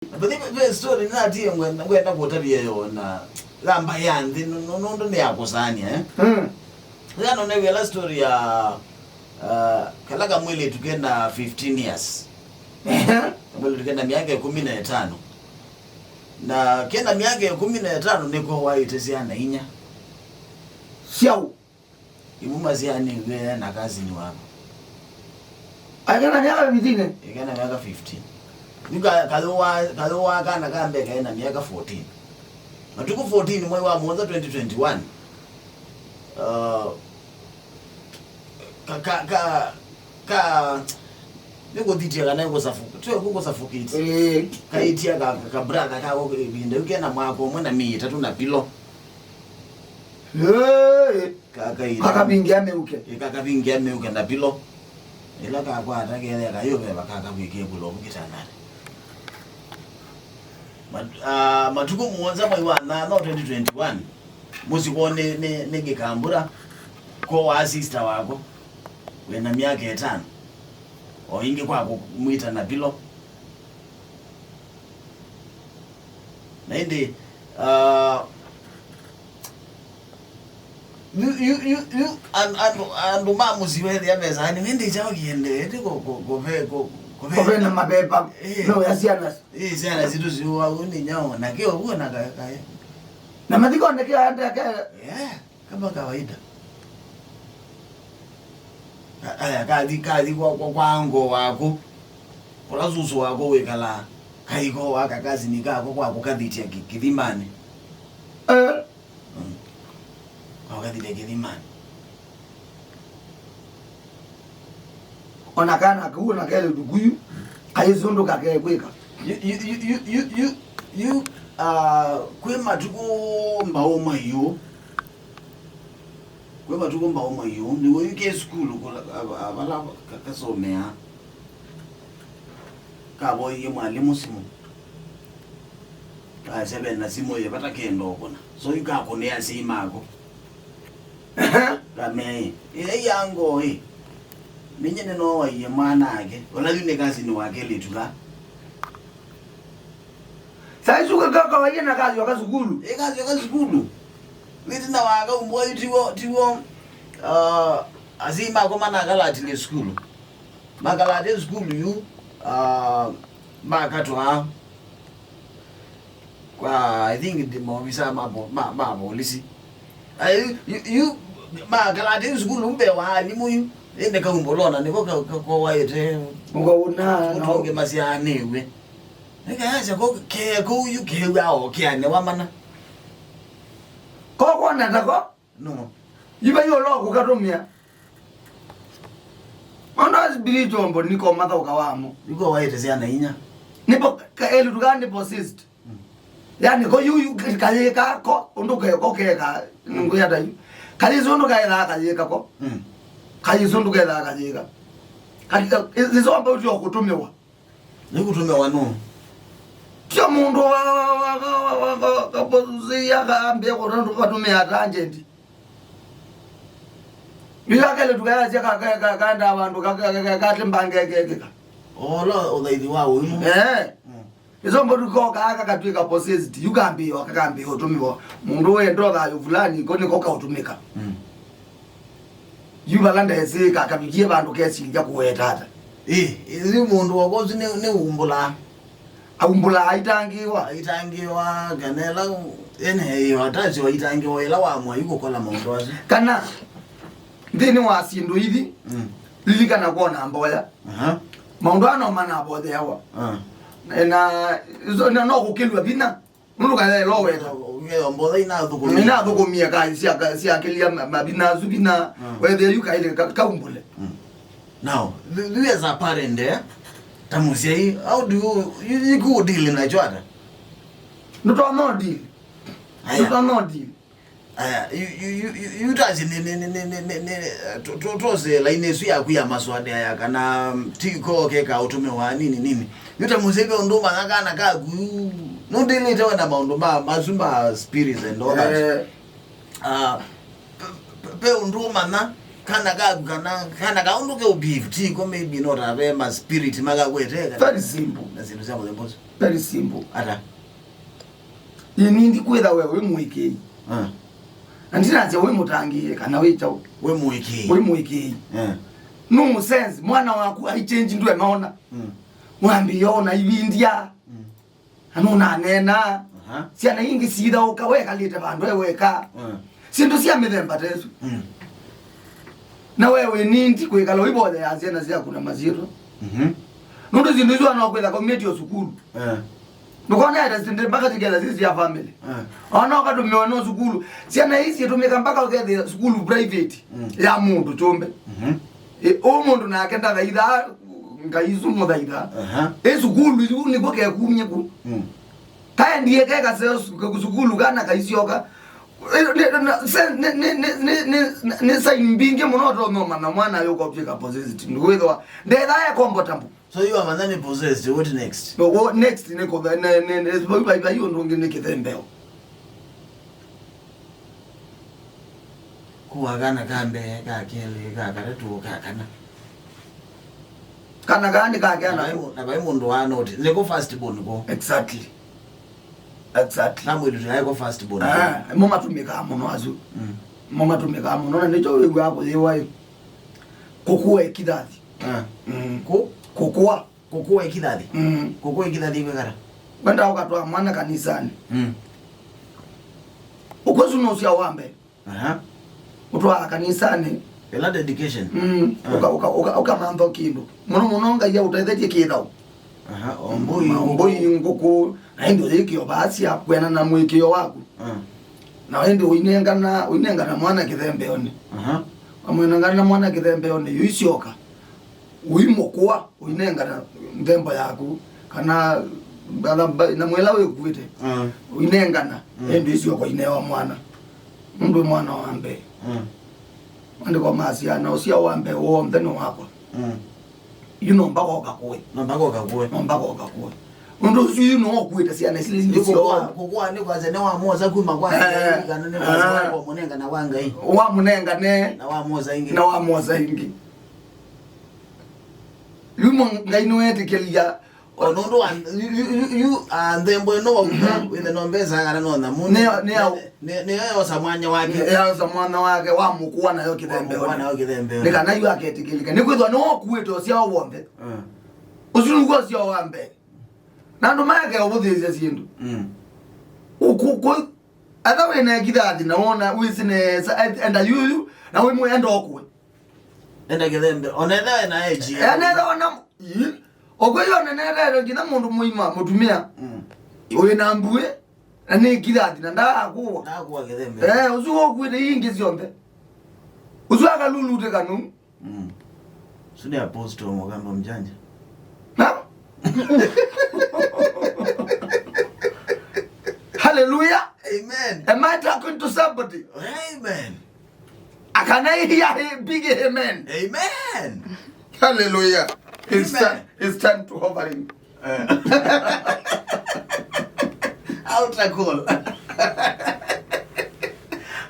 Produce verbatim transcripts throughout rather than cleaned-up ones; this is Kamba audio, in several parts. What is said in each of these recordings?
But the, the story nĩnatie ngwenda, ngwenda kũtavya yo na lamba ya nthĩ, nũ-, nũ-, nũndũ nĩ ya kũsania, eh? Mm. Ĩla nonew'a ĩla story ya, uh, kala kamwĩlĩtu kena fifteen years. Ehe. Kamwĩlĩtu kena myaka ĩkũmi na ĩtano. Na kena myaka ĩkũmi na ĩtano nĩko waĩte syana inya. Syaũ? Imwe masyaanĩw'e na cousin wako. Akena myaka fifteen? Ĩkena myaka fifteen. Yu ka-, kayũwa, kayũwa kana ka mbee kaĩ na myaka fourteen. Matukũ fourteen mwei wa mũonza twenty twenty-one. Uh, ka, ka, ka, ka, nĩkũthitya kana nĩkũsafu-, twe kũkũsafukĩte. Ĩĩ. Kaitia ka, ka, ka brother kako ĩvinda yu kena mwaka ũmwe na mĩĩ ĩtatũ na pilo. Ĩĩ. Kakainda. Kakavingĩa mĩuke. Ĩ, kakavingĩa mĩuke na pilo. Ĩla kakwata kethĩa kayũveva kakavwĩkĩe kũlovu kĩtandanĩ. Mat-, ah, matukũ mũonza mwei wa nyanya twenty twenty-one, mũsyĩ kwoo nĩ, nĩ, nĩ Gĩkambura, kwoo wa sister wako, wĩna myaka ĩtano. O ĩngĩ kwa kũmwĩta na pilo. Na ĩndĩ, ah, yu, yu, yu, yu, an-, andũ, andũ ma mũsyĩ wethĩa mesaa nĩ ĩndĩ kyaũ kĩendeete kũ-, kũ-, kũve-, kũ-, kũve-, kũve na mapepa. Ĩĩ. No ya syana. Ĩĩ, syana sitũ siũaũ nĩ nyaũ, na kĩ ũguo na ka-, kaĩ. Na mathiko nĩ kĩ aendeke. Yeah. Kama kawaida. Ka-, aya, kathi, kathi kwa, kwa, kwa ngo wako. Kũla susu wako wĩkalaa. Kaiko waka kasini kako kwa kũkathitya ki-, kĩthimanĩ. Eh. Mm. Kwa kũkathitya kĩthimanĩ. Ona kana kau, ona kelĩtu kuyu, kaisũndũka kekwĩka. Yu, yu, yu, yu, yu, yu, yu, ah, kwĩ matukũ mbaũ maiũ. Kwĩ matukũ mbaũ maiũ, nĩw'o yu ke sukulu kũla, a, a, vala ka, kasomea. Kavoyie mwalimũ simũ. Kasya ve na simũ yĩ vata kenda ũkũna. So yu kakũnĩa asyai mako. Kamea ĩ, ĩyai ya ngoo ĩ. Ninye nĩnooaie mwana ake. Ũla yu nĩ kasini wa kelĩtu ka. Saa isu ka, ka, kawaia na kasyoka sukulu. Ĩ, kasyoka sukulu. Wĩtina wa kaumbwa yu tiw'o, tiw'o, ah, asyai mako manakalatile sukulu. Makalatile sukulu yu, ah, makatwaa kwa, I think, ndi maovisa ma po-, ma, ma polisi. Ai, yu, yu, yu, makalatile sukulu mbee wa alimũ yu. Ĩndĩ kaumbwa ũlona nĩko ka, ka, kowaĩte. Ũkauna, no. Ũtonge masyaanĩw'e. Nĩkayasya ko ke kũu yu kew'a o kĩanĩwa mana. Ko kwona tako? No. Iva yo lo kũkatũmĩa. Ona spiritual mbo niko matha ũkawamo. Niko waĩte syana inya. Nipo ka-, elu tuka nipo assist. Mm. Yani ko yu, yu kayĩka ko, ũndũ ke, ko keka, nungu ya dayu. Kayĩsũndũ kaĩthaa kayĩka ko. Mm. Kayĩsũndũ kethaa kayĩka. Kayĩsũndũ kũtũmĩwa. Nĩkũtũmĩwa nũũ? Tio mũndũ wa, wa, wa, kaposia kaambia kũtũmĩa ata agent. Ila kele tukayasya ka, ka, ka, kaenda vandũ ka, ka, ka, ka, katembange kekĩka. Ola ũthaithi wa ũimu. Eh. Mm. Isombo tuko ka, kakatwĩka possessed. Yu kambĩwa, kakambĩwa ũtũmĩwa. Mũndũ wenda thayũ fulani, ko nĩko kaũtũmĩka. Mm. Yu vala ndesĩ kakavikie vandũ kesilya kũweta ata. Ĩ, yu mũndũ wakwa ũsu nĩ, nĩ umbũlaa. Aumbũlaa aitangĩĩwa. Aitangĩĩwa, kana ĩla, ene ĩyo atasi waitangĩĩwa ĩla wamwa yu kũkola maũndũ asu. Kana, nthĩnĩ wa syĩndũ ithi, mm, lilikana kwona mboya. Aha. Maũndũ aa no manavotheawa. Ah. Na, so, na no kũkĩlw'a vinya. Nũndũ kayaĩloweta. Ũkĩyombola inathũkũmia. Inathũkũmia ka, sya, ka, syakĩlya ma, mavina asu vina, mm, wethĩa yu kaĩle ka, kaumbũle. Mm. Now, th-, you as a parent, eh, ta mũsyai, how do you, you, you could deal na ata? Ndũtonya deal. Aya. Ndũtonya deal. Aya, yu, yu, yu, yu, yu tasi nĩ, nĩ, eh, tũ, tũ, tũse laini ĩsu yaku ya maswali aya, kana, mm, ti ko keka ũtũmĩwa nini, nini. Yu ta mũsyai ve ũndũ ũmanya kana kaku, nũndĩlĩte we na maũndũ ma, masu ma spirits and all that. Eh. Ah, pe, pe, pe ũndũ ũmanya, Kana kaku kana, kana kaũndũ ke ũbivu, ti ko maybe no ta ve ma spirit makakweteka. Very simple. Na syĩndũ sya mũthemba ũsu. Very simple. Ata? Ĩĩ nĩndi kwĩtha we wĩ mũĩkĩĩi. Ah. Na ndinasya wĩ mũtangĩĩe kana wĩ kyaũ. Wĩ mũĩkĩĩi. Wĩ mũĩkĩĩi. Eh. No sense, mwana waku aichange ndwe maona. Mm. Wambĩĩa ona ivindya. Mm. Na nũnaneena. Aha. Syana ingĩ siithaũka wekalĩte vandũ e weka. Mm. Syĩndũ sya mĩthemba ta ĩsu. Mm. Na we wĩ nindi kwĩkala ũivoyea syana syaku na masyĩtwa. Mhm. Nũndũ syĩndũ isu wana ũkwĩtha kaumĩtye o sukulu. Eh. Ndũkona ĩta syĩndũ mpaka siketha si sya family. Eh. Ona ũkatũmĩwa no sukulu. Syana ii syĩtũmĩka mpaka ũkethĩa sukulu private. Mm. Ya mũndũ kĩũmbe. Mhm. Ĩ, ũ mũndũ nake ndathaithaa ngai isu mũthaitha. Aha. Ĩ sukulu yu nĩkw'o kekumye ku. Mm. Kaendie kekaseo sukulu kana kaisyoka. Ĩ, nĩ- nĩ- se- nĩ- nĩ- nĩ- nĩ- nĩ- nĩ saini mbingĩ mũno ũtonya ũmanya mwana ayũka ũtw'ĩka possessed. Nĩwĩthwa ndethaa e comfortable. So you are then possessed. What next? No, wo- next nĩ kũthe- nĩ- nĩ- nĩ- vai- vai- vai ũndũ ũngĩ nĩ kĩthembeo. Kũa kana ka mbee, ka kelĩ, ka katatũ, ka kana. Kana kaa nĩ ka Na keana vai kũ? Mũ- na vai mũndũ wa noti. Nĩko first born ko. Exactly. Exactly. Na mwĩlĩtu yaĩ ko first born. Ah, mo matũmĩkaa mũno asu. Mm. Mo matũmĩkaa mũno na nĩkyo wĩw'aa kũyĩwa ĩ. Kũkũa ĩkithathi. Ah. Mm. Kũ? Kũkũa. Kũkũa ĩkithathi. Mm. Kũkũa ĩkithathi kwĩkata. Wenda ũkatwaa mwana kanisanĩ. Mm. Ũkũsũ nũsya wa mbee. Aha. Ũtwaa kanisanĩ. Ĩla dedication. Mm. Ah. Ũka- ũka- ũka- ũkamantha o kĩndũ mũno mũno ngai aũtethetye kĩthaũ. Aha. O mbũi. Ma- mbũi, ngũkũ, na ĩndĩ ũyĩkĩo vaasya kwĩana na mũĩkĩĩo waku. Ah. Na ĩndĩ ũinengana ũinengana mwana kĩthembeonĩ. Aha. Wamwĩnengana mwana kĩthembeonĩ yu isyoka. Ũimũkũa ũinengana nthembo yaku kana kana mba- na mwĩla wĩkuĩte. Mm. Ũinengana. Mm. Ĩndĩ isyoko inewa mwana nũndũ wĩ mwana wa mbee. Mm. Maandĩko masya na ũsyao wa mbee w'onthe nĩ wakwa. Mm. Yu no mpaka ũkakũe. No mpaka ũkakũe. No mpaka ũkakũe. Ũndũ ũsu yu no ũkuĩte syana isu ingĩ syonthe. Kũkũa nĩ kwasya nĩ wamosa kuma kwa Ngai kana nĩ kwasya wamũnengana kwa Ngai. Wamũnengane. Na wamosa ingĩ. Na wamosa ingĩ. Yu mwa- Ngai nĩweetĩkĩlya. O nũndũ wa yu- yu- yu- yu- ah, nthembo ĩno wauga wĩthe no mbesa kana no nyamũ. Nĩ- nĩ- nĩ- nĩyo yosa mwanya wake. Yaosa mwana wake wamũkũa nayo kĩthembeonĩ. Wamũkũa nayo kĩthembeonĩ. Nĩ kana yu aketĩkĩlĩka nĩkwĩthwa nĩwe ũkuĩte ũsyao w'onthe. Mm. Ũsu nĩguo ũsyao wa mbee. Na andũ make ũvũthĩĩsya syĩndũ. Mm. Ũkũkũ. Atha wĩ na kĩthathi na wona wĩsĩ nesa enda yuyu na wĩmwĩa enda ũkũe. Enda kĩthembe. Onetha wĩ na eji. Enetha ona. Ii. Ũkwĩyonenetete nginya mũndũ mũima mũtumĩa. Mm. Wĩ na mbuĩ na nĩ kĩthathi na ndaakũwa. Ndaakũwa kĩthembe. Eh, ũsu ũkuĩte ingĩ syonthe. Ũsu akalulutĩka nũu. Mm. Ũsu nĩ apostle mũkamba mjanja. Na? Hallelujah. Amen. Am I talking to somebody? Amen. Can I hear a big amen? Amen. Hallelujah. It's time, it's time to hovering. Eh. Altar call.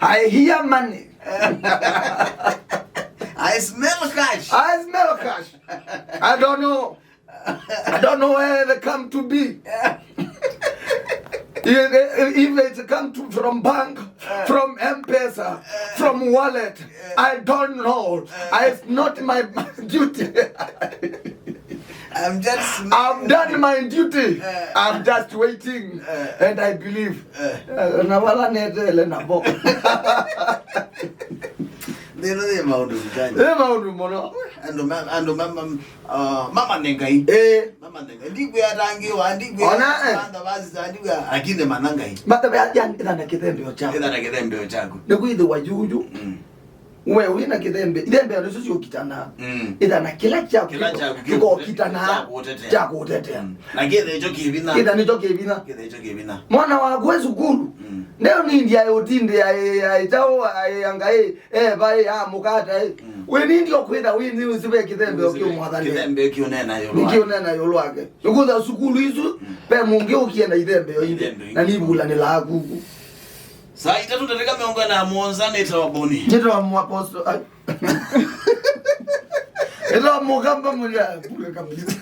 I hear money. I smell cash. I smell cash. I don't know. I don't know where they come to be. If, if it come to, from bank, from M-Pesa, from wallet, I don't know. I, it's not my, my duty. I'm just I've done my duty. I'm just waiting. And I believe. Na vala netele navo. Thĩna nĩ maũndũ mtani. Nĩ maũndũ mũno. Andũ ma- andũ ma- ma- ah, mama nĩ Ngai. Eh. Mama nĩ Ngai. Ndikwĩa atangiwa, ndikwĩa Ona, eh. Mantha basi, ndikwĩa akine mana Ngai. Mata be ajan ithana kithembeo chako. Ithana kithembeo chako. Nĩkwĩthĩwa yuyu. Mm. We wĩ na kĩthembe, ithembeo nĩsyo syũkitana. Mm. Ithana kĩla kyaku kĩla kyaku kĩkokitana kya kũũtetea. Kya kũũtetea. Mm. Na kĩthĩkyo kĩvina. Kĩtha nĩkyo kĩvina. Kĩthĩkyo kĩvina. Mwana waku e sukulu. Mm. Neo nindi aĩ ũtindĩ aĩ aĩ kyaũ aĩ anga ĩ eva ĩ amũkata ĩ. Mm. We nindi okwĩtha wĩ nĩ ũsive kĩthembeo kĩũmwathane. Kĩthembeo kĩũnena ĩũlũ wake. Nĩkĩũnena ĩũlũ wake. Nĩkwĩtha sukulu isu, mm, pe mũngĩ ũkie na ithembeo ingĩ. Ithembeo ingĩ. Na nivulanĩlaa kuku. Saa itatũ ndatĩka mĩongo ĩna na mũonza nĩtawa Boni. Nĩtawa mwaposto. Ai. Ĩla mũkamba mũlya, pula kabisa.